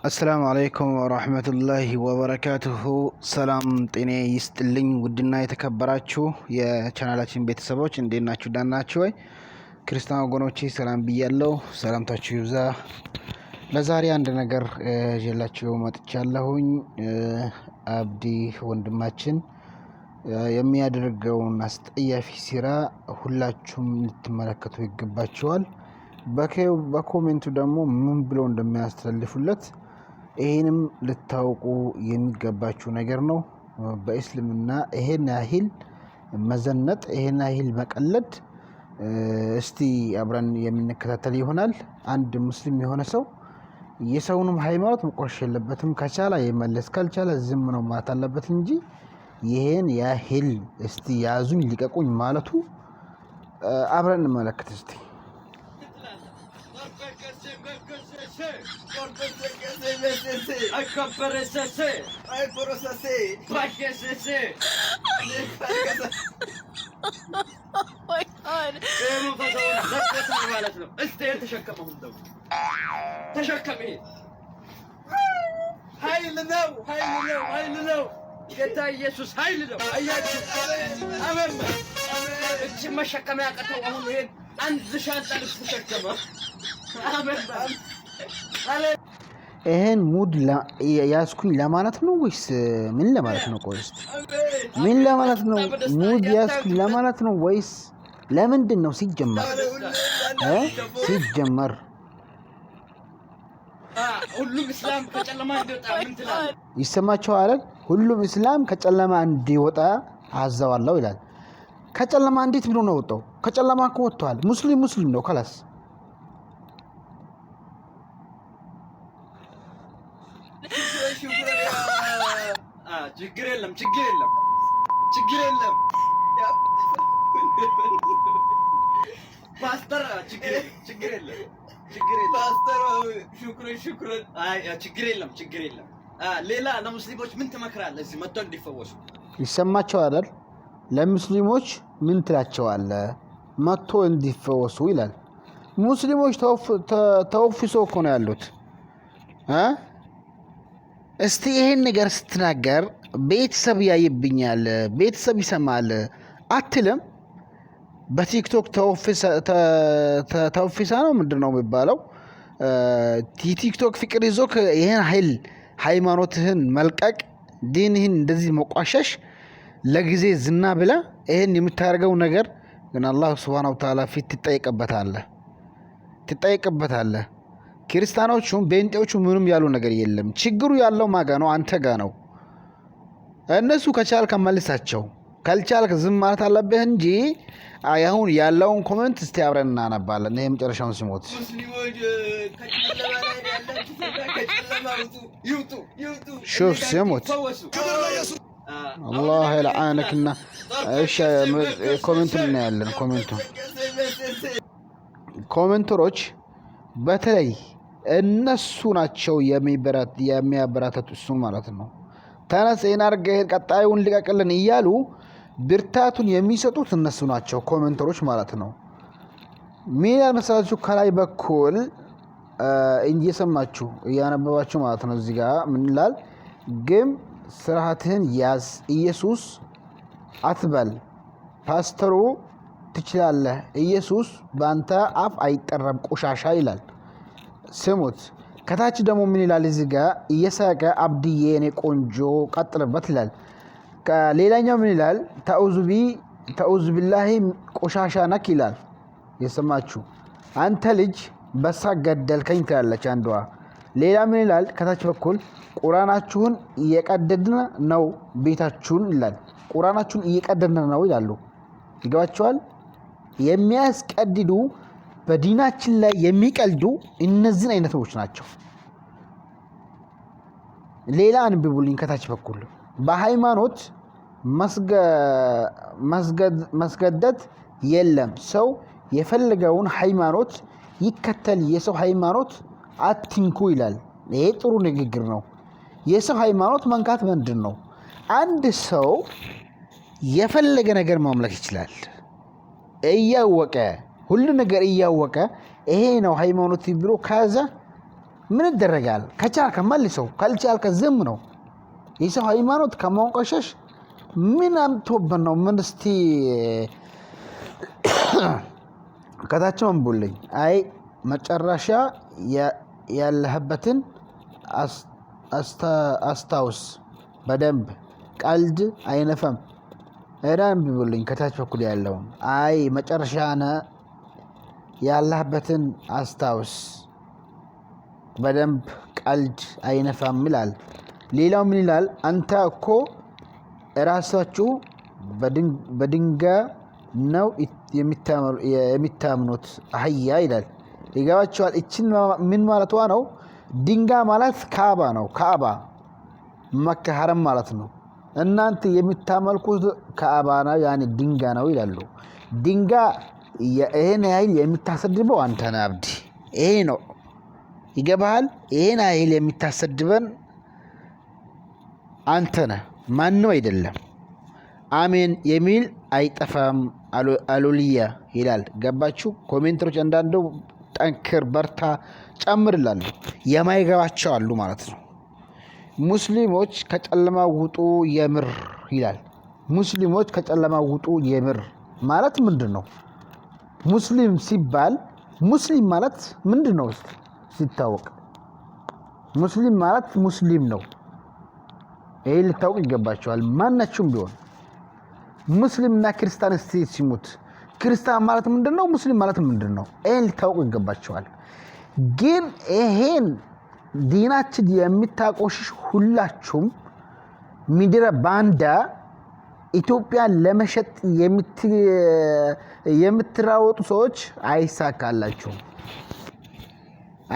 السلام عليكم ورحمة الله وبركاته። ሰላም ጤና ይስጥልኝ። ውድና የተከበራችሁ የቻናላችን ቤተሰቦች፣ እንዴት ናችሁ? ደህና ናችሁ ወይ? ክርስቲያን ወገኖቼ ሰላም ብያለሁ። ሰላምታችሁ ይብዛ። ለዛሬ አንድ ነገር ይዤላችሁ መጥቻለሁኝ። አብዲ ወንድማችን የሚያደርገውን አስጠያፊ ስራ ሁላችሁም ልትመለከቱ ይገባችኋል። በ comment ኡ ደግሞ ምን ብለው እንደሚያስተላልፉለት ይሄንም ልታውቁ የሚገባችሁ ነገር ነው። በእስልምና ይሄን ያህል መዘነጥ፣ ይሄን ያህል መቀለድ፣ እስቲ አብረን የምንከታተል ይሆናል። አንድ ሙስሊም የሆነ ሰው የሰውንም ሃይማኖት መቆሸሽ የለበትም። ከቻለ የመለስ፣ ካልቻለ ዝም ነው ማለት አለበት እንጂ ይሄን ያህል እስቲ ያዙኝ ልቀቁኝ ማለቱ አብረን እንመለከት እስቲ። ማለት ነው። እስቲ ተሸከመው፣ እንደው ተሸከም። ይሄ ኃይል ነው፣ ኃይል ነው፣ ኃይል ነው። ጌታ ኢየሱስ ኃይል ነው። አያችሁ፣ አሜን። እቺ መሸከም ያቀተው አሁን ይሄን አንድ ሻንጣ ልብስ ተሸከመ። አሜን። ይሄን ሙድ ያዝኩኝ ለማለት ነው ወይስ ምን ለማለት ነው? ቆይ እስቲ ምን ለማለት ነው? ሙድ ያዝኩኝ ለማለት ነው ወይስ ለምንድን ነው? ሲጀመር ሁሉም እስላም ከጨለማ እንዲወጣ ምን ትላለህ? ይሰማችኋል? ሁሉም እስላም ከጨለማ እንዲወጣ አዘዋለሁ ይላል። ከጨለማ እንዴት ብሎ ነው ወጣው? ከጨለማ እኮ ወጥቷል። ሙስሊም ሙስሊም ነው خلاص። ችግር የለም፣ ችግር የለም፣ ችግር የለም። ፓስተር ችግር የለም፣ ችግር የለም፣ ችግር የለም። ፓስተር شكرا شكرا። አይ ችግር የለም፣ ችግር የለም። ሌላ ለሙስሊሞች ምን ትመክራለህ? እዚህ መጥተው እንዲፈወሱ። ይሰማቸዋል አይደል? ለሙስሊሞች ምን ትላቸዋለህ? መጥቶ እንዲፈወሱ ይላል። ሙስሊሞች ተወፍሶ እኮ ነው ያሉት እ እስቲ ይሄን ነገር ስትናገር ቤተሰብ ያይብኛል፣ ቤተሰብ ይሰማል አትልም? በቲክቶክ ተወፊሳ ነው ምንድን ነው የሚባለው? የቲክቶክ ፍቅር ይዞ ይህን ኃይል ሃይማኖትህን መልቀቅ፣ ዲንህን እንደዚህ መቋሸሽ፣ ለጊዜ ዝና ብላ ይህን የምታደርገው ነገር ግን አላህ سبحانه وتعالى ፊት ትጠይቅበታለህ፣ ትጠይቅበታለህ። ክርስቲያኖቹም ጴንጤዎቹ ምንም ያሉ ነገር የለም። ችግሩ ያለው ማጋ ነው፣ አንተ ጋ ነው። እነሱ ከቻልክ መልሳቸው፣ ካልቻልክ ዝም ማለት አለብህ እንጂ አሁን ያለውን comment እስቲ አብረን እናነባለን። ይሄ መጨረሻውን ሲሞት ሙስሊሞች ከጨለማ ላይ ያላችሁ ከጨለማ ውጡ፣ ይውጡ፣ ይውጡ። شوف ሲሞት ፈወሱ። الله يلعنك ና እሺ፣ comment ኡን እናያለን። comment ኡ commenter ኦች በተለይ እነሱ ናቸው የሚያበረታቱ እሱን ማለት ነው። ተነስ፣ ይሄን አድርገህ ይሄን ቀጣዩን ልቀቅልን እያሉ ብርታቱን የሚሰጡት እነሱ ናቸው፣ commenter ኦች ማለት ነው። ምን ያህል መሰላችሁ? ከላይ በኩል እየሰማችሁ እያነበባችሁ ማለት ነው። እዚህ ጋር ምን ይላል? ግን ስርዓትህን ያዝ፣ ኢየሱስ አትበል፣ ፓስተሩ ትችላለህ፣ ኢየሱስ በአንተ አፍ አይጠራም ቆሻሻ ይላል። ስሙት። ከታች ደግሞ ምን ይላል? እዚህ ጋር እየሳቀ አብድዬ የኔ ቆንጆ ቀጥልበት ይላል። ሌላኛው ምን ይላል? أعوذ بالله ቆሻሻ ነክ ይላል። የሰማችሁ አንተ ልጅ በሳቅ ገደልከኝ ትላለች አንዷ። ሌላ ምን ይላል? ከታች በኩል ቁራናችሁን እየቀደድን ነው ቤታችሁን ይላል። ቁራናችሁን እየቀደድን ነው ይላሉ። ይገባቸዋል። የሚያስቀድዱ፣ በዲናችን ላይ የሚቀልዱ እነዚህን አይነቶች ናቸው። ሌላ አንብቡልኝ። ከታች በኩል በሃይማኖት መስገደድ የለም። ሰው የፈለገውን ሃይማኖት ይከተል፣ የሰው ሃይማኖት አትንኩ ይላል። ይሄ ጥሩ ንግግር ነው። የሰው ሃይማኖት መንካት ምንድን ነው? አንድ ሰው የፈለገ ነገር ማምለክ ይችላል። እያወቀ፣ ሁሉ ነገር እያወቀ ይሄ ነው ሃይማኖት ብሎ ከያዘ ምን ይደረጋል? ከቻልከ መልሰው፣ ካልቻልከ ዝም ነው። የሰው ሃይማኖት ከማንቋሸሽ ምን አምጥቶብን ነው? ምን እስቲ ከታች አንብቡልኝ። አይ መጨረሻ ያለህበትን አስታውስ በደንብ ቀልድ አይነፈም። እዳ አንብቡልኝ ከታች በኩል ያለውን። አይ መጨረሻ ያለህበትን አስታውስ በደንብ ቀልድ አይነፋም ይላል። ሌላው ምን ይላል? አንተ እኮ እራሳችሁ በድንጋይ ነው የሚታምኑት አህያ ይላል። ይገባቸዋል። እችን ምን ማለቷ ነው? ድንጋይ ማለት ካባ ነው። ካባ መካ ሐረም ማለት ነው። እናንተ የምታመልኩት ካባ ነው፣ ያኔ ድንጋይ ነው ይላሉ። ድንጋይ ይሄን ያህል የምታሰድበው አንተ ነህ አብዲ። ይሄ ነው ይገባሃል። ይሄን ያህል የምታሰድበን አንተ ነህ፣ ማንም አይደለም። አሜን የሚል አይጠፋም አሉልያ ይላል። ገባችሁ? Commenter ኦች አንዳንዱ ጠንክር፣ በርታ፣ ጨምር ይላሉ። የማይገባቸው አሉ ማለት ነው። ሙስሊሞች ከጨለማ ውጡ የምር ይላል። ሙስሊሞች ከጨለማ ውጡ የምር ማለት ምንድን ነው? ሙስሊም ሲባል ሙስሊም ማለት ምንድን ነው? ሲታወቅ ሙስሊም ማለት ሙስሊም ነው። ይሄ ልታውቅ ይገባቸዋል። ማናችሁም ቢሆን ሙስሊምና ክርስቲያን እስቲ ሲሙት ክርስቲያን ማለት ምንድን ነው? ሙስሊም ማለት ምንድን ነው? ይሄን ልታውቁ ይገባቸዋል። ግን ይሄን ዲናችን የምታቆሽሽ ሁላችሁም ምድረ ባንዳ ኢትዮጵያን ለመሸጥ የምትራወጡ ሰዎች አይሳካላችሁም፣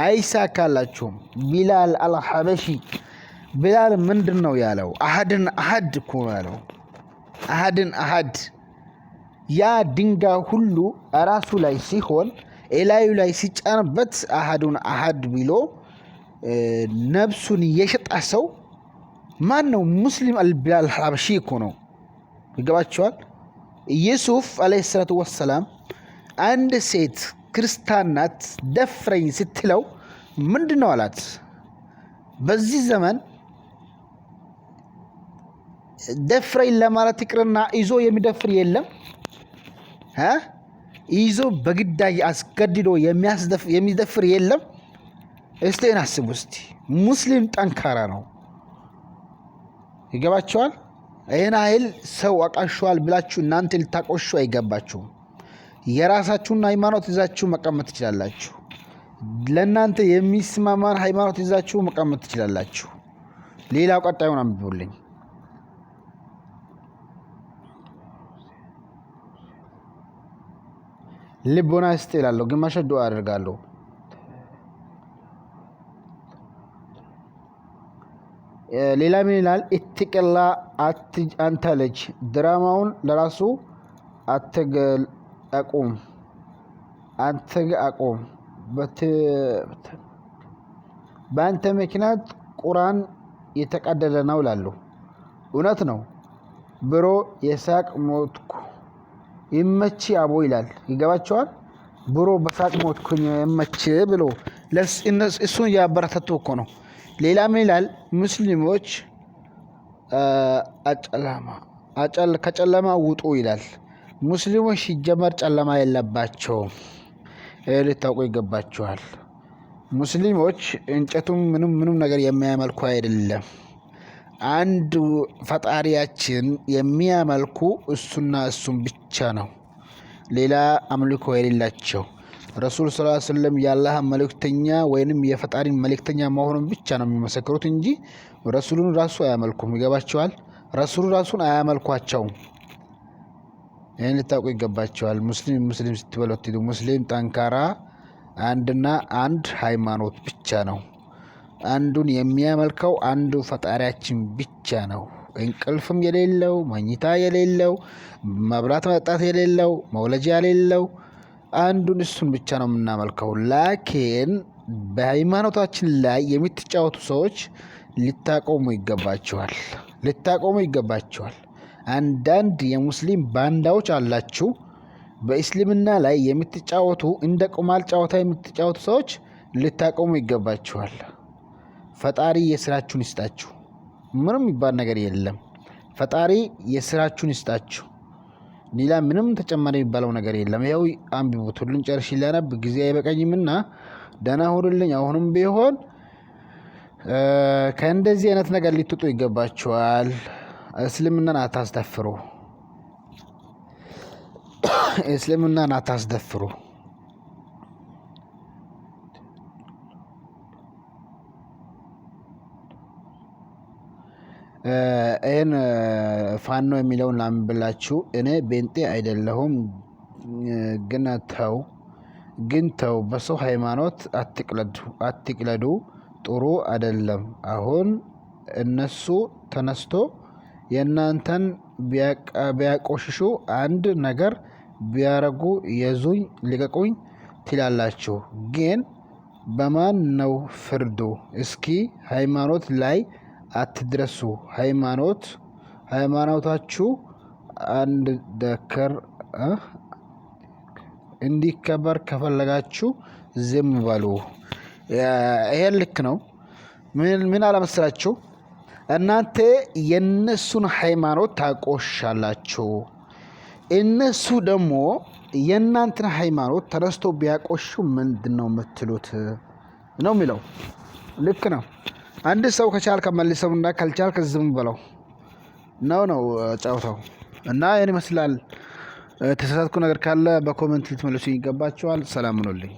አይሳካላችሁም። ቢላል አልሐበሺ ቢላል ምንድን ነው ያለው? አሐድን አሐድ እኮ ነው ያለው። አሐድን አሐድ ያ ድንጋይ ሁሉ ራሱ ላይ ሲሆን እላዩ ላይ ሲጫንበት አሐዱን አሐድ ብሎ ነፍሱን የሸጣ ሰው ማን ነው? ሙስሊም ቢላል አልሐበሺ እኮ ነው። ይገባቸዋል። ኢየሱፍ ዓለይሂ ሰላቱ ወሰላም አንድ ሴት ክርስቲያን ናት ደፍረኝ ስትለው ምንድን ነው አላት? በዚህ ዘመን ደፍረኝ ለማለት ይቅርና ይዞ የሚደፍር የለም። ይዞ በግዳጅ አስገድዶ የሚደፍር የለም። እስቲ አስቡ እስቲ። ሙስሊም ጠንካራ ነው። ይገባቸዋል። ይህን ያህል ሰው አቃሿል ብላችሁ እናንተ ልታቆሹ አይገባችሁም። የራሳችሁን ሃይማኖት ይዛችሁ መቀመጥ ትችላላችሁ። ለእናንተ የሚስማማን ሃይማኖት ይዛችሁ መቀመጥ ትችላላችሁ። ሌላው ቀጣዩን አንብቡልኝ። ልቦና ይስጥ ይላለሁ። ግማሽ ዱዓ አደርጋለሁ። ሌላ ምን ይላል? ኢትቅላ አንተ ልጅ ድራማውን ለራሱ አትገ አቁም። በአንተ ምክንያት ቁርአን የተቀደደ ነው ይላሉ። እውነት ነው ብሮ የሳቅ ሞትኩ ይመች አቦ ይላል። ይገባቸዋል። ብሮ በሳቅ ሞትኩኝ ይመች ብሎ እሱን እያበረታቱ እኮ ነው። ሌላ ምን ይላል? ሙስሊሞች ከጨለማ ውጡ ይላል። ሙስሊሞች ሲጀመር ጨለማ የለባቸውም። ይህ ልታውቁ ይገባቸዋል። ሙስሊሞች እንጨቱም ምንም ምንም ነገር የሚያመልኩ አይደለም። አንድ ፈጣሪያችን የሚያመልኩ እሱና እሱን ብቻ ነው። ሌላ አምልኮ የሌላቸው ረሱል ሰለላሁ ዐለይሂ ወሰለም የአላህ መልእክተኛ ወይንም የፈጣሪን መልእክተኛ መሆኑን ብቻ ነው የሚመሰክሩት እንጂ ረሱሉን ራሱ አያመልኩም። ይገባቸዋል። ረሱሉ ራሱን አያመልኳቸውም። ይህን ልታውቁ ይገባቸዋል። ሙስሊም ሙስሊም ስትበሉ አትሂዱ። ሙስሊም ጠንካራ አንድና አንድ ሃይማኖት ብቻ ነው። አንዱን የሚያመልከው አንዱ ፈጣሪያችን ብቻ ነው። እንቅልፍም የሌለው መኝታ የሌለው መብላት መጠጣት የሌለው መውለጃ የሌለው አንዱን እሱን ብቻ ነው የምናመልከው። ላኪን በሃይማኖታችን ላይ የምትጫወቱ ሰዎች ልታቆሙ ይገባቸዋል። ልታቆሙ ይገባቸዋል። አንዳንድ የሙስሊም ባንዳዎች አላችሁ፣ በእስልምና ላይ የምትጫወቱ እንደ ቁማል ጨዋታ የምትጫወቱ ሰዎች ልታቆሙ ይገባችኋል። ፈጣሪ የስራችሁን ይስጣችሁ። ምንም የሚባል ነገር የለም። ፈጣሪ የስራችሁን ይስጣችሁ። ሌላ ምንም ተጨማሪ የሚባለው ነገር የለም። ያው አንብቡት፣ ሁሉን ጨርሼ ላነብ ጊዜ አይበቃኝምና ደህና ሁኑልኝ። አሁንም ቢሆን ከእንደዚህ አይነት ነገር ሊትወጡ ይገባችኋል። እስልምናን አታስደፍሩ። እስልምናን አታስደፍሩ። ይህን ፋኖ የሚለውን ላንብላችሁ። እኔ ቤንጤ አይደለሁም፣ ግን ተው ግን ተው፣ በሰው ሃይማኖት አትቅለዱ፣ ጥሩ አይደለም። አሁን እነሱ ተነስቶ የእናንተን ቢያቆሽሹ አንድ ነገር ቢያረጉ የዙኝ ልቀቁኝ ትላላችሁ። ግን በማን ነው ፍርዱ? እስኪ ሃይማኖት ላይ አትድረሱ። ሃይማኖታችሁ እንዲከበር ከፈለጋችሁ ዝም በሉ። ይሄን ልክ ነው። ምን አለመሰላችሁ? እናንተ የነሱን ሃይማኖት ታቆሻላችሁ፣ እነሱ ደግሞ የእናንተን ሃይማኖት ተነስቶ ቢያቆሹ ምንድን ነው የምትሉት ነው የሚለው። ልክ ነው። አንድ ሰው ከቻልከ መልሰውና ካልቻልክ ዝም በለው ነው ጨዋታው። እና ይህን ይመስላል። ተሳሳትኩ ነገር ካለ በ comment ልትመልሱ ይገባችኋል። ሰላም ሁኑልኝ።